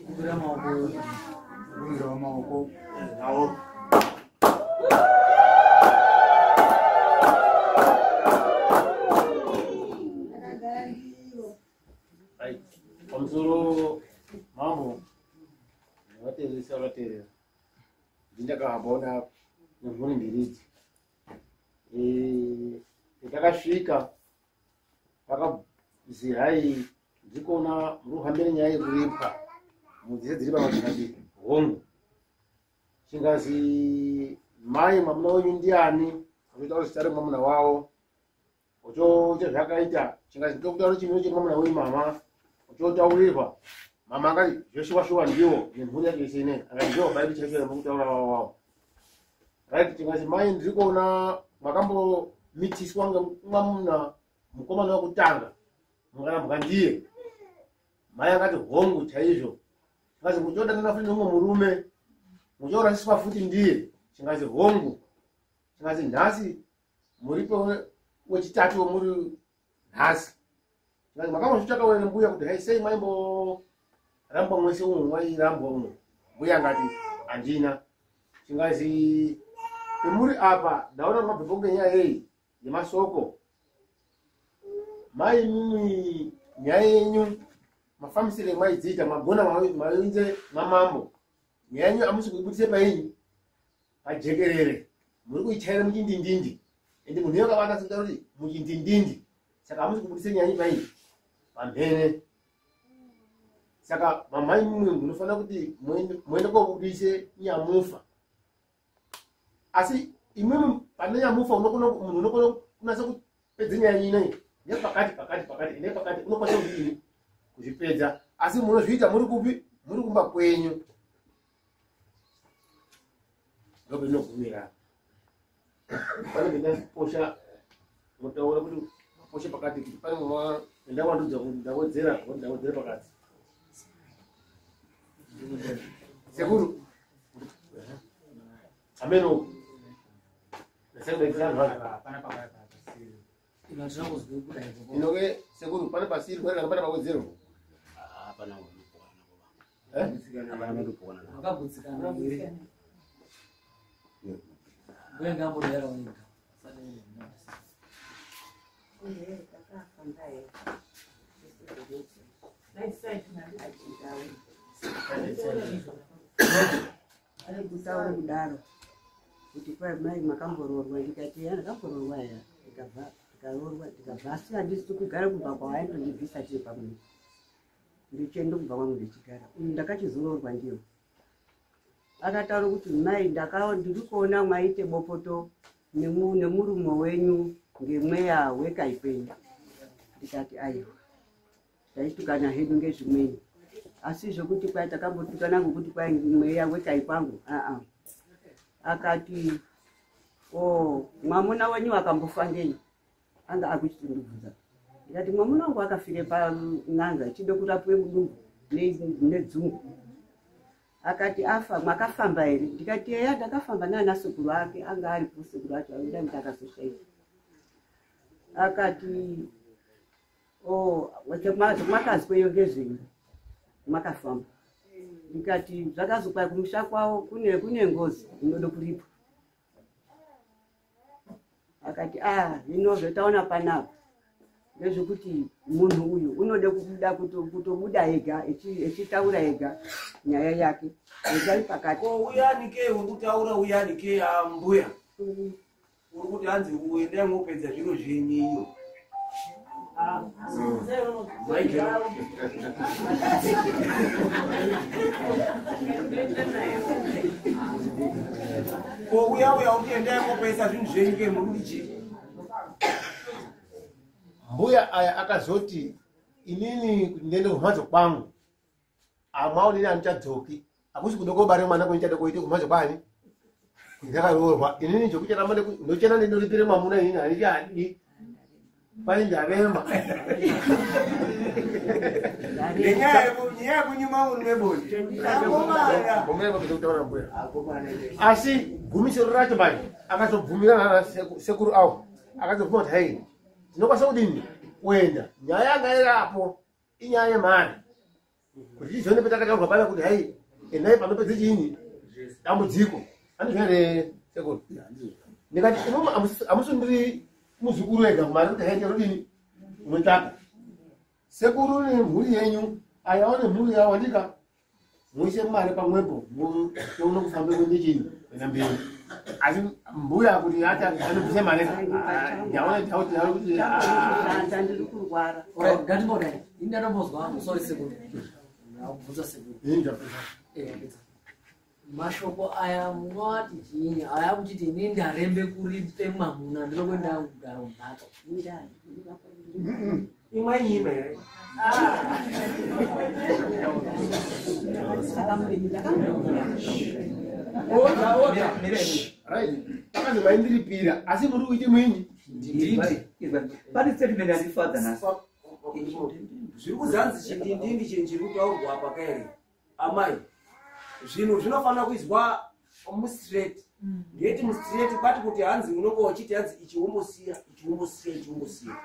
Kumbira maoko. Kumbira maoko. Nawo. Right. Pamusoro mambo vateeresa vateerera ndindakahambaona nemhuri mbiri idzi. Takasvika vakazi hai ndikuona muri kuhambira nyaya yekuripwa mudzise dziri pamadzikati hongu chingazi mai mwamuna wenyu ndiani achotaura zita remwamuna wavo ochoita zvakaita chingazi ndokutaura chimiro chemwamuna wenyu mama ochotaurirwa mama akati zveshuwa shuwa ndiwo nemhuri yacho yese ineyi akati ndiwo baibi chacho yamukutaura wavo wavo. Right, chingazi mai ndiri kuona makambomitiswa ngemwamuna mukomana wekutanga mukarambwa ndiye. Mai akati hongu chaizvo. Chingazi muchodanana futi nemumwe murume muchoorasiswa futi ndiye. Chingazi hongu. Chingazi nhasi muripo wechitatu wemuri nhasi. Chingazi makambozvitsvaka wene mbuya kuti hai sei maimborambwa mwese umwe mwairambwa umwe. Mbuya angati handina. Chingazi pemuri apa ndaona mabvepo ngenyaya yei yemasoko. Mai mimi nyaya yenyu mafambisire maidziita magona mainze mamambo. Nyaya yenyu amusi kuibudise painyi pajekerere muri kuichaira muchindindindi ende munhu iye akabata sekuta kuti muchindindindi saka amusi kubudise nyaya yenyu painyi pamhene. Saka mamai mimwe munofanira kuti muende kobudise nyamufa. Asi imwimwi pane nyamufa unokona munhu unokona kunasa kupedza nyaya yenyu ineyi nepakati pakati pakati nepakati unokwanisa kudini kuzvipedza asi munozviita muri kupi muri kumba kwenyu ndopinogumira. Pane pendaposha mutaura kuti maposhe pakati kuti pane ndawandudza kuti ndawedzera kuti ndawedzera pakati. Sekuru ameno inoke sekuru pane pasiri kana pane pawedzerwa. Hapana unopona. Hapana unopona. Wakagutsikana here? Mbuya ngambodera wega. Kutaura kudaro kuti kwai mai makamboroorwa ndikati ya ndakamboroorwa ya ndikabva ndikaroorwa ndikabva asi handisi kugara kumba kwawaindondibvisa tiri pamwe ndichienda kumba kwangu ndichigara uyu ndakachizoroorwa ndiyo. Akataura kuti mai ndiri kuona mwaite bopoto nemurume wenyu ngemweya wekai kwenyu. Ndikati aiwa taitukana hedu ngezvimweni asi zvokuti kwai takambotukana ngokuti kwai mweya wekai kwangu aa. Akati o mwamuna wenyu akambofa ngei anga akuchitondibvunza. Ndikati mwamuna wangu akafire pan'anga achide kurapiwe mudumbu nedzungu. Akati afa mwakafamba here? Ndikati eya ndakafamba naana sekuru ake anga aripo sekuru acho aida kuti akazoshaika. Akati o mwakazweyo ngezvenyu mwakafamba. Ndikati zvakazokwa kumusha kwavo kune ngozi inode kuripwa. Akati ah hino zvataona panapa ngezvekuti munhu uyu unode kubuda kutobuda ega echitaura ega nyaya yake endai pakati. Ko uyani ke uri kutaura uyani ke ambuya uri kuti hanzi endai mwopedza zviro zvenyu iyo. Ko uya uya uri endai mwopedza zvinhu zvenyu ke muri kuti chii? Mbuya aya akazoti inini kuti ndiende kumhatso kwangu amaonini andichadzoki akusi kuda kobare mwana kwendichada koite kumhatso kwani ndakaroorwa inini chokucharamba ndochena ndindoripire mwamuna inini handichadi pane ndarema. Nenyaya yekunyima murume bonde. Akomana. Mbuya. Asi gumisiro racho manje akazobvumirana na sekuru avo akazobvuma kuti hai tinokwanisa kudini Kuenda nyaya yanga irapo inyaya yemari kuti izvone petakataurwa paya kuti hai endai panopedze chiini dambudziko andizvo here sekuru? Ndikati imomo hamusundiri muzukuru ega mari kuti hai ndinodini unotsvaka sekuru nemhuri yenyu ayawo nemhuri yavo andika muise mari pamwepo mutoona kufamba kuende chini kuenda mberi. Asi mbuya kuti ati anobvisa mari ndaona tauti kuti ndiri kurwara. Ngatimbodai ini ndatombozwa hangu, sorry sekuru, ndakubvunza sekuru. Mashoko aya munovati chiinyi aya kuchiti ini ndarembe kuripe mwamuna ndinokuenda kugara mumhatso? Imwe nyima here? Oda oda right akazi vaindiripira asi muri kuite mwini. Pane statement yandifadza nhasi. Zviri kuzanzi chindindindi chinhu chiri kutaurwa apa kairi amai, zvinhu zvinofanira kuizwa mustraight. Ndeti mustraight kwati kuti hanzi unonga uchiti hanzi ichi wombosiya, ichi wombosiya, ichi wombosiya,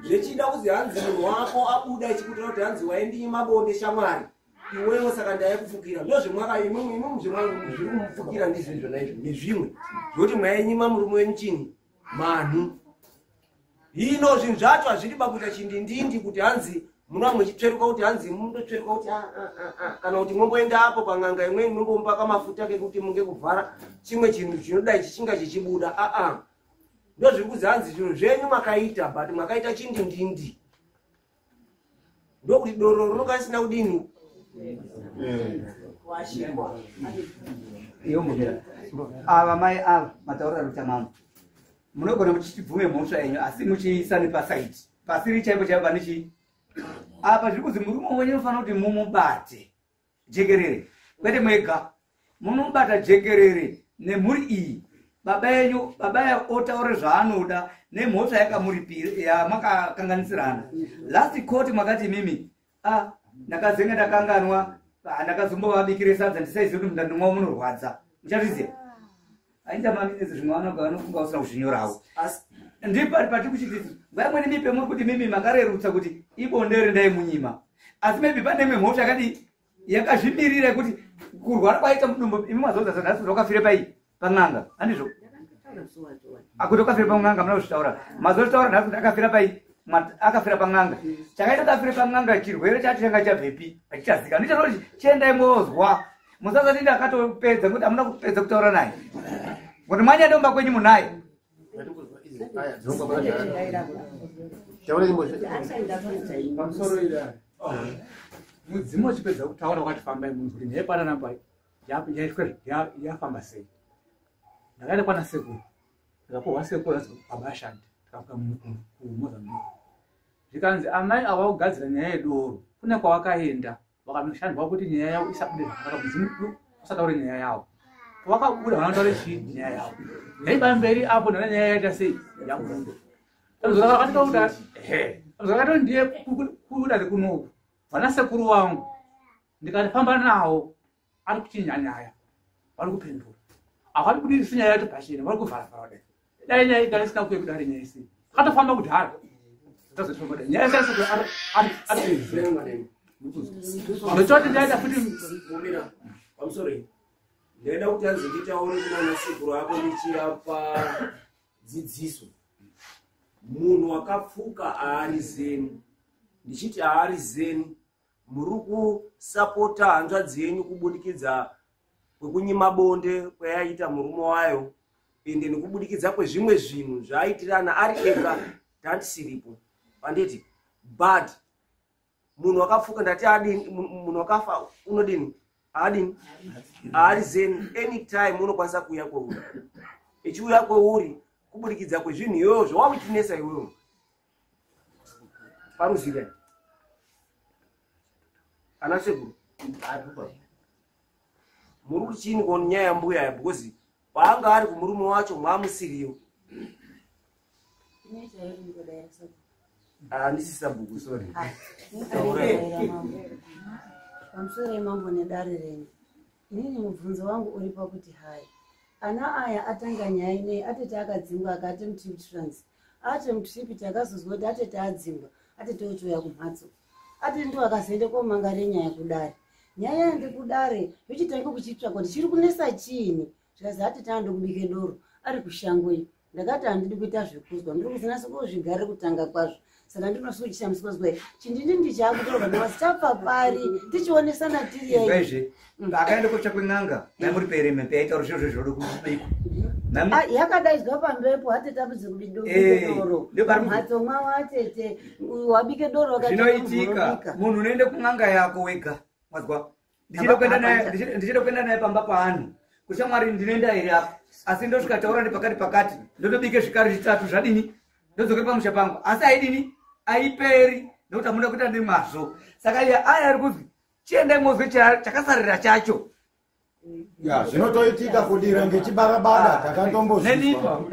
zvechida kuzi hanzi munhu wako abuda ichikutora kuti hanzi waindinyima bonde shamwari iwewe, saka ndaikufukira. Ndozvemwaka imwimwe imwimwe zviri kumufukira ndizvo izvona izvo nezvimwe zvokuti mwainyima murume wenyu chini manhu. Hino zvinhu zvacho hazvidi pakuita chindindindi kuti hanzi munova muchitsveruka kuti hanzi mundotsveruka kuti ah, ah, ah, ah. Kana kuti momboenda apo pan'anga imweni mombomupa mafuta kekuti munge kuvhara chimwe chinhu chinodai chichinga chichibuda aa. Ndo zviri kuzi hanzi zvinhu zvenyu makaita, but makaita chindindindi ndokuti doro rinonga risina kudini. Iyo mumira ava mai ava mataurira ruta mambo, munogona muchibvume mhosva yenyu asi muchiisa nepasaiti pasiri chaipo chaipo pane chii apa. Zviri kuzi murume wenyu unofanira kuti mumubate jekerere, kwete mwega. Munomubata jekerere nemhuri iyi, baba yenyu, baba ya otaure zvaanoda nemhosva yakamuripira yamakakanganisirana. Last court makati imimi a ndakazenge ndakanganwa, ndakazombovabikire sadza ndisaiziva kuti mundani mavo munorwadza. Muchazviziva aita maminitsi zvimwe vanofunga usina kuzvinyorawo. Asi ndipari pati kuchiti nguva imweni mipe muri kuti mimi makarerutsa kuti ibonde rindaimunyima, asi maybe pane imwe mhosva yakadi yakazvimirira yekuti kurwara kwaita mudumbu. Imi mazoudza nhasi kuti wakafire pai pan'anga, handizvo? Akuti wakafira pan'anga, muna kuzvitaura, mazozvitaura nhasi kuti akafira pai, akafira pan'anga. Chakaita kuti afire pan'anga, chirwere chacho changa chabvepi hachichazika. Ndichazoti chiendai mozwa, musazati ndakatopedza ngekuti hamuna kupedza kutaura naye, kuti mwanyandomba kwenyu munaye. Pamusoro ida mudzimu uchipedza kutaura wakati fambai munhu kuti nyaya pananamba yafamba sei. Ndakaenda kwana sekuru, ndikapuhwa sekuru anzi baba ashandi, tikafika kuMozambique, zvikanzi amai ava kugadzira nyaya yedoro kune kwavakaenda vakanoshandwa kuti nyaya yavo isabude zvakanaka, mudzimu usataure nyaya yavo. Wakabuda vanotaure chii nyaya yavo yaibamberi apo nana nyaya yaita sei yabuda. Zvakatoti ndiye kudare kunoku vana sekuru wangu, ndikafamba nawo ari kuchinja nyaya, vari kupindura, havadi kudisi nyaya yacho pachena, vari kuvharavhara kudai. Dai nyaya igara isina kuuya kudare nyaya isii akatofamba kudhara tazofamba kudai nyaya isina ari ndochoti ndaida futi. Mumira pamusoro iyi ndaida kuti hanzi nditaure kunana sekuru ako ndichiapa dzidziso. Munhu wakapfuka haari zeni. Ndichiti haari zeni, muri kusapota hanzvadzi yenyu kubudikidza kwekunyima bonde kwayaita murume wayo, ende nekubudikidza kwezvimwe zvinhu zvaaitirana ari ega tandisiripo panditi. But munhu wakapfuka ndati adini? Munhu wakafa unodini? Haadini, haari zeni. Anytime unokwanisa kuuya kweuri, echiuya kweuri kubudikidza kwezvinhu iyoyo zvawakutinesa iwewe paruziva ana sekuru. Muri kuti chiini konyaya yambuya ya? Because paanga ari kumurume wacho mwamusiriyo. Handisi sabhuku, sorry. Pamusoro yemambo nedare renyu, inini mubvunzo wangu uri pakuti hai, ana aya atanga nyaya inei atete akadzingwa akati muTrans. Ate mutripi takazozwa kuti atete adzingwa, atete ochiuya kumhatso. Ati ndiwo akazoenda komangare nyaya kudare. Nyaya yaende kudare yochitanga kuchitsvakwa kuti chiri kunesa chiini. Zvikazi atete anoda kubike doro ari kushango iyo. Ndakati handidi kuita zvekuzwa, ndiri kuzinasa kozvigare kutanga kwazvo. Saka ndinosuchishamiswa zwa chindindindi chaakutorwa navasi chapfa pari tichionesana tiri yei. Izvi akaenda kotsvakwe n'anga mai muri peremembe yaitaura zviro zvoda kubikwa. Yakadaidzwa pambepo atete apedze kubike doro mhatso mwavo atete wabike doro. Zvinoitika munhu unoenda kun'anga yako wega mwazwa ndichida kuenda naye pamba paanhu kushamwari ndinoenda here apa asi ndosvika taura nepakati pakati ndotobike zvikari zvitatu zvadini ndodzoke pamusha pangu asi aidini aiperi nokuti hamuna kuita nemazvo. Saka iye aya ari kuzwi chiendai mozwe chakasarira chacho. Ya, zvinotoitika kudira ngechibarabara takatombozvizwa.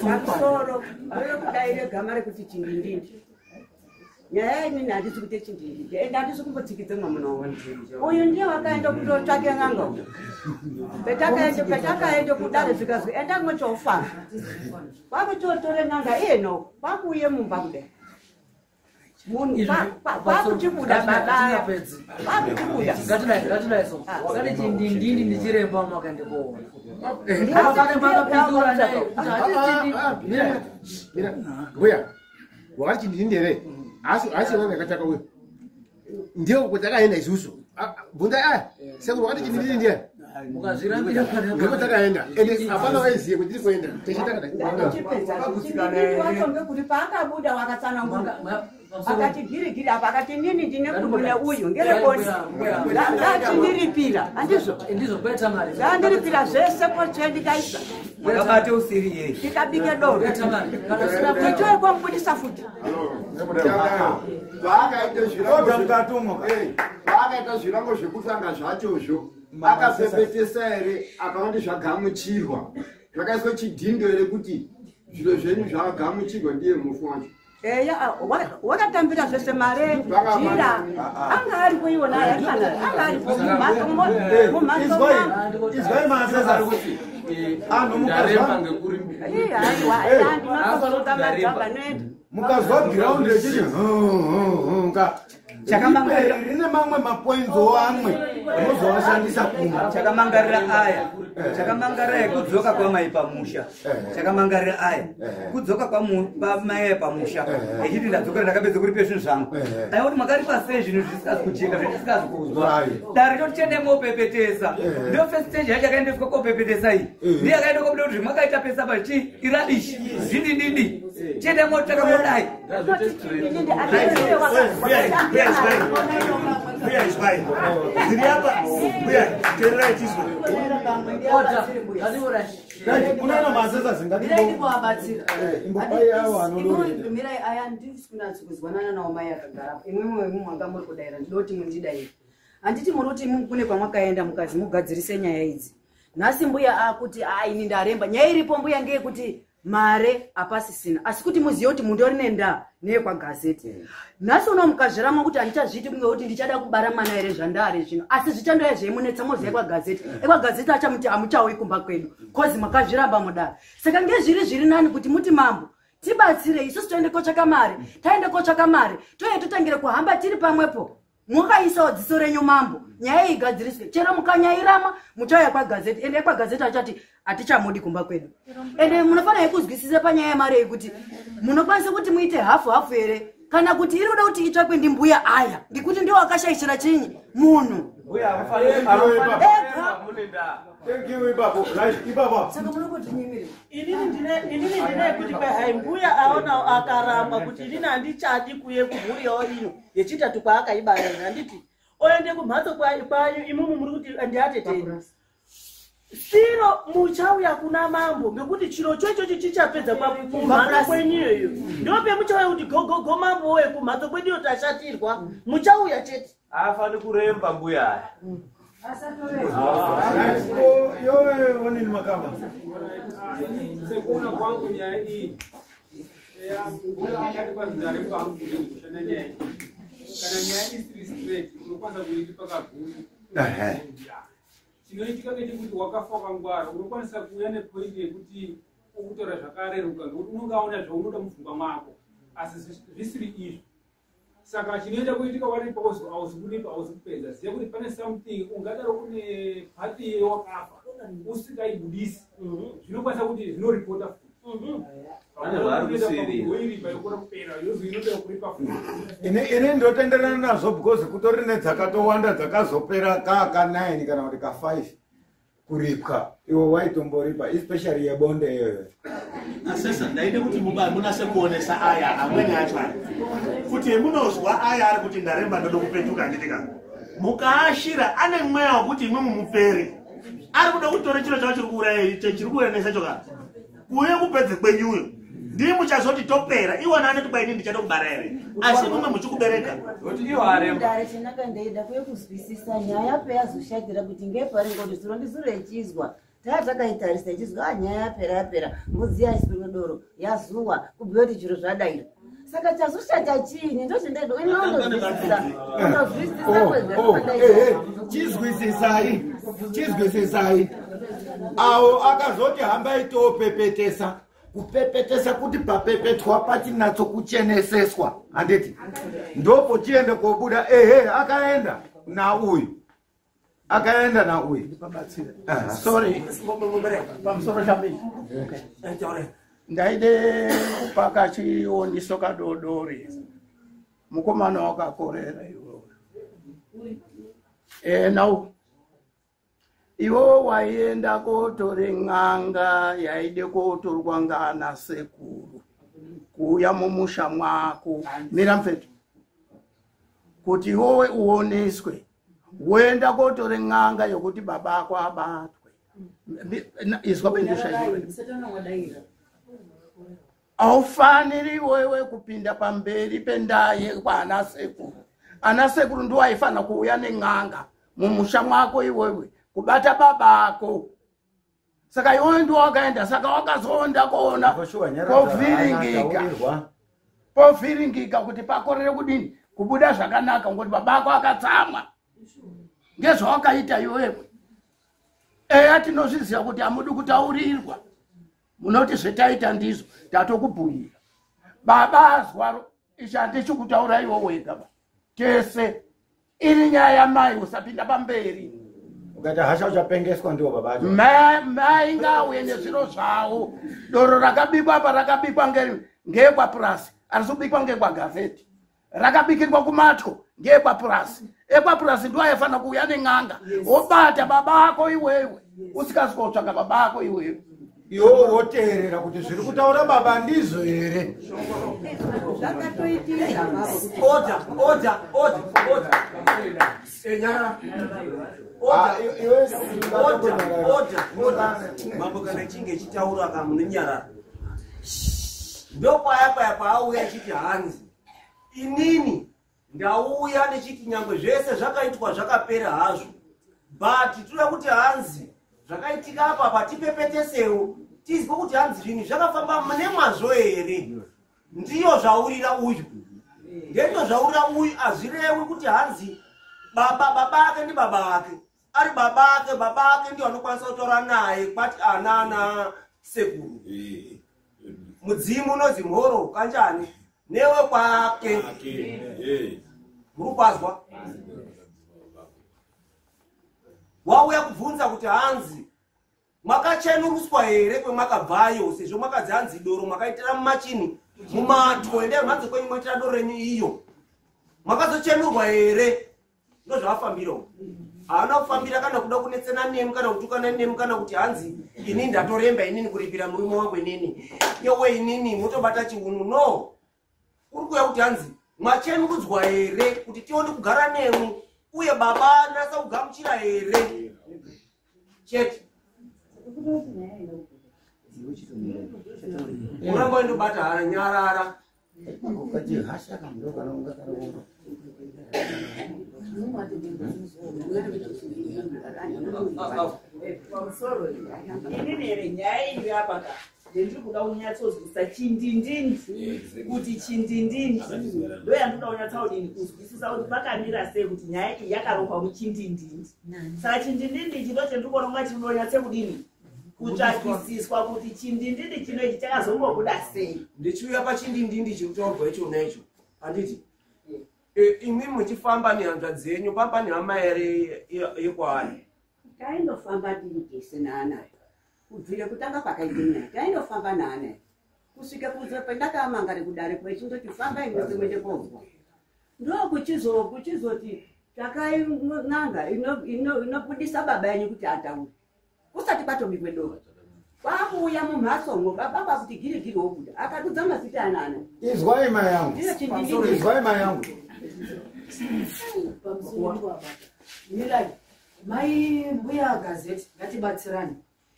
Pamusoro ndoyokudaire gama rekuti chindindindi. Nyaya inini handisi kuite chindindindi ende handisi kumbotsikidza mwamuna wangu. Uyu ndiye wakaenda kundotsvake n'anga uyu. Petakaende kudare zvikazwi enda mwechofamba. Kwakuchotore n'anga iyeno kwakuuye mumba kudai. Munhu kwakuchibuda baba kwakuchibuda. Ngatidai so wakati chindindindi ndichiremba wamakaende koona makapindura naye Mbuya, wakati chindindindi here? Asi asi yakataka uyo. Ndiyo kuti takaenda isusu. Bvunza aya. Sekuru wakati chindindindi ndiye. Mukazvirambira. Ndiko takaenda. Ende hapana waiziye kuti tiri kuenda. Teshe takada. Ndatochipedza. Chindindindi wacho ngekuti paakabuda wakatsanangura. Akati girigiri apa akati nini ndine kumune uyu ngerekoni. Ngachindiripira handizvo? Ndizvo kweta mari. Ngandiripira zvese koche ndikaisa. Wakabate usiri yeye. Ndikabike doro. Ndichoe kwamubudisa futi. Paakaita zvirango zvekutanga zvachozvo akapepetesa here akaona zvagamuchirwa zvakaiswa chidhindo here kuti zviro zvenyu zvagamuchirwa ndiye mufu wacho. Eya wakatambira zvese mare jira anga aripo iwona anga aripo mumhatso mumhatso. Izwai maasesa anhu mukazwa giraundi rechiti nga Chakamangarira rine mamwe mapoinzo amwe unozowashandisa kumwe. Chakamangarira aya chakamangarira kudzoka kwamai pamusha chakamangarira aya kudzoka kwamai pamusha echiti ndadzokera ndakapedza kuripe zvinhu zvangu aiwa kuti makaripa sei zvinhu zvisikazi kujeka zvisikazi kuzwa dare toti chiendai mopepetesa ndiyo first stage yacho yakaendeswa kopepetesa iyi ndiyo yakaenda kobuda kuti zvimakaita pesa pa chi irabishi zvindindindi chiendai motsvaka modai. Mbuya izwai zviri apa mbuya teererai tizwe. Kunana maasesa zingativabatsira. Imbopai avo anodorera. Mirai aya ndisi kunatso kuzwanana nawo mai akagara imwimwe imwe mwanga muri kudaira ndinoti kuti mundidaire handiti muri kuti imwe kune kwamwakaenda mukazi mugadzirise nyaya idzi nhasi mbuya akuti a ini ndaremba nyaya iripo mbuya ngeyekuti mare apasisina asi kuti muzive kuti mundori nendaa neyekwagazeti nhasi uno mukazviramwa kuti handichazviiti kunge kuti ndichada kubara mwana here zvandare zvino asi zvichandoya zveimunetsa moziva ekwagazeti ekwagazeti achamuti hamuchauyi kumba kwedu kozi makazviramba mudare saka ngezviri zviri nani kuti muti mambo tibatsire isusu toende kotsvaka mari taende kotsvaka mari toye totangire kuhamba tiri pamwepo mukaisawo dziso renyu mambo nyaya iyi igadziriswe chero mukanyairama muchauya kwagazeti ende ekwagazeti achati hatichamudi kumba kwedu ende munofanira kuzwisisa panyaya yemari iyi kuti munokwanisa kuti muite hafu hafu here kana kuti iri kuda kuti itsvakwe ndimbuya aya ngekuti ndiwo akashaishira chinyi munhu. Thank you ipapo. Right, ipapo. Saka munokotinyimire. Inini ndine kuti kwai mbuya aona akaramba kuti inini handichadi kuye kumhuri yavo ino yechitatu kwaakaibara ini handiti oende kumhatso kwanyu imimi muri kuti ndiateteni siro muchauya kuna mambo ngekuti chiro choichocho chichapedza kumhatso kwenyu iyoyo ndope muchauya kuti gogogo mambo woye kumhatso kwedu iyo tashatirwa muchauya chete. Haafani kuremba mbuya aya. Yowe onini makamba. Sekuona kwangu nyaya iyi mbuya akati kwanzi ndaremba hangu kudini kushanda nyaya iyi kana nyaya isiri straight unokwanisa kuiti pakagumi. Chinoitika ngechekuti wakafa wakangwara unokwanisa kuuya nepoint yekuti okutaura zvakareruka ngekuti unonge aona zvaunoda mupfungwa mwako asi zvisiri izvo. Saka chinoita kuitika waripa kozi hauzi kuripa hauzi kupedza, ziva kuti pane something ungadaro kune pati yewakafa usikaibudisi zvinokwanisa kuti zvinoripota futi. Pane zvaari kusirira. Woiripa yokona kupera yozi inotera kuripa futi. Ini ndotenderana nazvo because kutori nedzakatowanda dzakazopera ka 9 kana kuti ka 5 kuripwa iwe waitomboripa especially yebonde iyoyo. Asesa ndaide kuti munase kuonesa aya amweni acho aya kuti munozwa aya ari kuti ndaremba ndoda kupetuka handiti ka mukaashira ane mweya wekuti imwe mupere ari kuda kutora chiro chavo chiri kuuraya chiri kuenesa choka kuuye kupedze kwenyuyo ndii muchazoti topera iwona anoti kwaini ndichada kubara here asi imwe muchikubereka Dare chinaka ndaida kuye kuzwisisa nyaya peyazoshatira kuti ngepari ngoti zuro ndizuro ichizwa taa takaitarisa ichizwa a nyaya yapera yapera mbudzi yaiswe doro yazuwa kubhuya kuti chiro zvadaira saka chazoshata chiini ndochindaida inondozwisisa Oh, oh, eh, eh, chizwisisai chizwisisai awo akazoti hambai topepetesa kupepetesa kuti papepetwa pachinatso kucheneseswa handiti ndopo chiende kobuda ehe akaenda nauyu akaenda nauyu. Aha. Sorry, pamusoro chambei ndaide kupa kachioniso kadodori mukomana wakakorera iwewe enau iwewe waienda kotore n'anga yaide kotorwa ngana sekuru kuuya mumusha mwako mira mfeto kuti iwewe uoneswe woenda kotore n'anga yokuti baba ako abatwe. Izwa bendusha iwewe haufaniri wewe kupinda pamberi pendaa yekwana sekuru. Ana sekuru ndiwo aifanira kuuya nen'anga mumusha mwako iwewe kubata baba ako. Saka iwewe ndiwo wakaenda, saka wakazoenda kuona povhiringika povhiringika kuti pakorere kudini kubuda zvakanaka ngokuti baba ako akatsamwa ngezvawakaita iwewe. Eya tinozviziva kuti hamudi kutaurirwa munoti zvetaita ndizvo tatokubhuyira baba azwaro ichi handichi kutaura iwo wega ba tese iri nyaya yamai usapinda pamberi. Ukaita hasha uchapengeswa ndiwo baba acho. Mai ngauye nezviro zvavo doro rakabikwa apa rakabikwa ngekwapurasi arisi kubikwa ngekwagavheti rakabikirwa kumatyo ngekwapurasi ekwapurasi ndiwo aifanira kuuya nen'anga wobata baba ako iwewe usikazi kotsvaga baba ako iwewe. Iwowo woteerera kuti zviri kutaura baba ndizvo here. Order, order, order, order. Nyara. Order, order, order, order. Mambo kana ichinge ichitaura ka munonyarara. Ndopaya paya paauya achiti hanzi inini ndauya ndichiti nyangwe zvese zvakaitwa zvakapera hazvo but toda kuti hanzi zvakaitika apa patipepetesewo tizwe kuti hanzi zvinhu zvakafamba nemwazvo here. Ndiyo zvaurira uyu ndendo zvaurira uyu hazvirewi kuti hanzi baba baba ake ndi baba ake ari baba ake baba ake ndiyo anokwanisa kutaura naye kwati anana sekuru mudzimu unozi mhoro kanjani newe kwake muri kwazwa wauya kubvunza kuti hanzi mwakachenuruswa here kwemwakabvayo sezvo mwakadzi hanzi doro mwakaitira mumachini mumatwo endai mhanzo kwenyu mwoitira doro renyu iyo mwakazochenurwa here ndozvaafambirawo haana kufambira kana kuda kunetsana nemi kana kutukana nemi kana kuti hanzi inini ndatoremba inini kuripira murume wangu inini yowe inini motobata chiunu no uri kuuya kuti hanzi mwachenurudzwa here kuti tione kugara nemwi uye baba nasa kugamuchira here chete uramba wendobata hana nyarara. Pamusoro inini here nyaya iri apa ka ndendiri kuda kunyatsozwisa chindindindi kuti chindindindi ndo yandoda kunyatsa kudini kuzwisisa kuti pakamira sei kuti nyaya iyi yakarongwa muchindindindi saka chindindindi ichi ndo chendiri kuona kunga chinonyatse kudini Kutsvakisiswa kuti chindindindi chino ichi chakazongobuda sei. Ndichiuya pachindindindi chiri kutaurwa ichona icho, handiti? Imwi muchifamba nehanzvadzi dzenyu, pamba nehama here yekwaari? Taindofamba tiri tese naanayo kubvira kutanga kwakaita nyaya, taindofamba naanayo kusvika kuzo pandakamangare kudare kwechindoti fambai mwese muende kozwa. Ndokuchizoti tsvakai n'anga inobudisa baba yenyu kuti ataure kusati kwatobikwe doro. Kwakuuya mumhatsomwo baba kwakuti girigiri wobuda akadudza mazita anaana. Izwai mai yangu. Ndiyo chindindindi. Izwai mai yangu. Pamusoro mirai mai mbuya Gazeti, ngatibatsirane.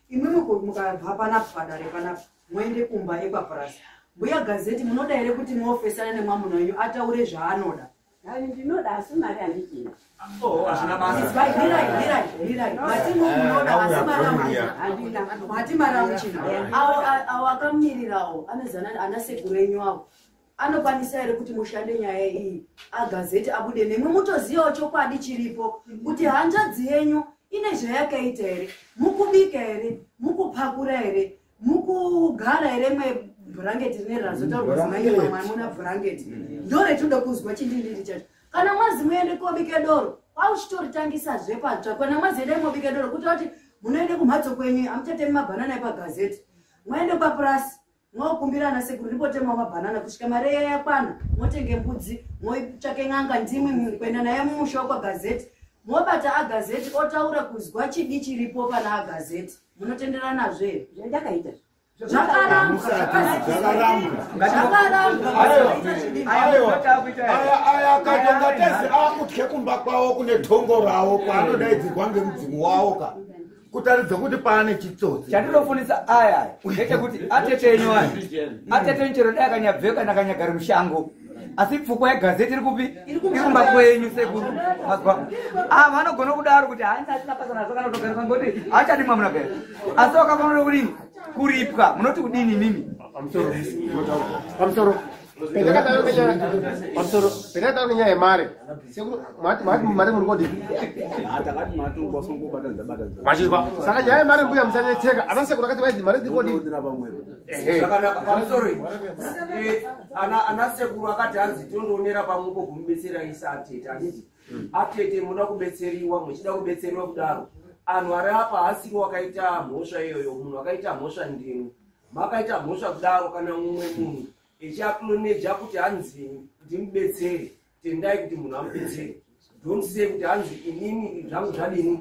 Imwimwi mukabva panapa padare panapa muende kumba ekwapurasi. Mbuya Gazeti, munoda here kuti muofesane nemwamuna wenyu ataure zvaanoda? Ai, ndinoda asi mari handichina. Hazvina basa. Izwai, mirai, mirai, mirai. Mati munoda asi mari hamuchina. Mati mari hamuchina. Avo akamirirawo anozana ana sekuru enyu avo anokwanisa here kuti mushande nyaya iyi agazeti abude nemwi mutozivawo chokwadi chiripo kuti hanzvadzi yenyu ine zvayakaita here, mukubika here, mukupakura here, mukugara here mwebhurangeti rine razotaurwa zimai muna bhurangeti ndo retinoda kuzwa chindindindi chacho. Kana mwazi muende kobike doro kwauchitoritangisa patsva, kana mwazi endai mobike doro kuti vati munoende kumhatso kwenyu amuchatemi mabhanana epagazeti, mwaende papurasi mwokumbira ana sekuru ripotemawo mabhanana kusvika mari iya yakwana, motenge mbudzi, moitsvake n'anga ndimwi kuenda naye mumusha wekwagazeti, mobata agazeti otaura kuzwa chidi chiripo pana agazeti. Munotenderanazvo here? Zvandakaita Aya katongatezi akutye kumba kwavo kune dhongo ravo kwaanodaidzirwa ngemudzimu wavo ka kutaridza kuti paane chitsotsi. Chandinofunisa aya ndechekuti atete enyu aya, atete enyu chero dai akanyabveyo kana akanyagara mushango, asi pfukwa yegazeti iri kupi? Iri kumba kwenyu sekuru. Mazwa ava vanogona kudaro kuti haina asina basa nazvo kana kutogara ngoti haachadi mwamuna pera, asi vakafanira kudini? Kuripwa. Munoti kudini imimi? Pamusoro pendakataura nenyaya yemari, sekuru mati mari muri kodii? Takati mati ungobatanidza batanidza. Machizwa. Saka nyaya yemari mbuya musanetseka, ana sekuru akati vaidzi mari dziri kodii? Zvakanaka. Pamusoro ana sekuru akati hanzi tondoonera pamwepo kumubetsera isa atete, handiti? Atete munoda kubetseriwa, muchida kubetseriwa kudaro anhu ari apa haasiri wakaita mhosva iyoyo. Munhu akaita mhosva ndimwi, makaita mhosva kudaro. Kana mumwe munhu echiacknowledge kuti hanzi ndimubetsere, tendai kuti munhu amubetsere. Don't say kuti hanzi inini zvangu zvadini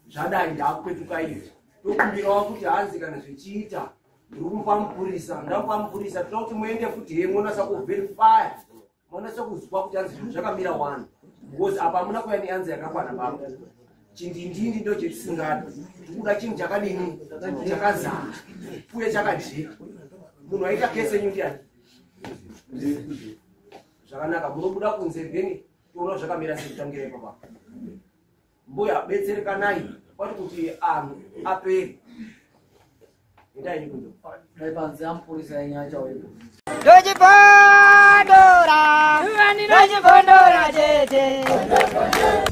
zvadai ndakupetuka izvi. Tokumbirawo kuti hanzi kana zvichiita ndiri kumupa mupurisa, ndamupa mupurisa, toda kuti muende futi he monasa kuverify, monasa kuzwa kuti hanzi zvinhu zvakamira wani, because apa hamuna kuya neanzi yakakwana baba. Chindindindi ndo chetisingadi, tikuda chinhu chakadini? Chakazara uye chakajeka. Munhu aita kesi yenyu ndiani? Zvakanaka, munobuda kunze then toona zvakamira sekutangira ipapa. Mbuya betserekanai kwati kuti anhu apere. Endai kunze. Dai panze amupurisa yenyu achauyepo. Ndochibondora, ndochibondora tete.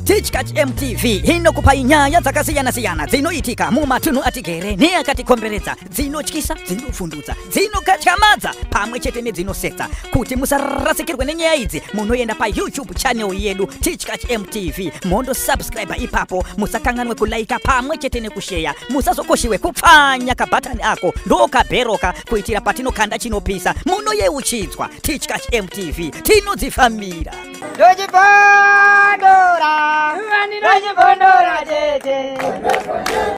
Tichkach MTV inokupai nyaya dzakasiyana-siyana dzinoitika mumatunhu atigere neakatikomberedza, dzinotyisa, dzinofundutsa, dzinokatyamadza pamwe chete nedzinosetsa. Kuti musarasikirwe nenyaya idzi, munoenda paYouTube channel yedu Tichkach MTV, mondosubscribe ipapo. Musakanganwe kulaika pamwe chete nekusheya. Musazokoshiwe kupfanya kabhatani ako ndokabheroka kuitira patinokanda chinopisa munoyeuchidzwa. Tichkach MTV, tinodzifambira. Ndochibondora, ndochibondora tete.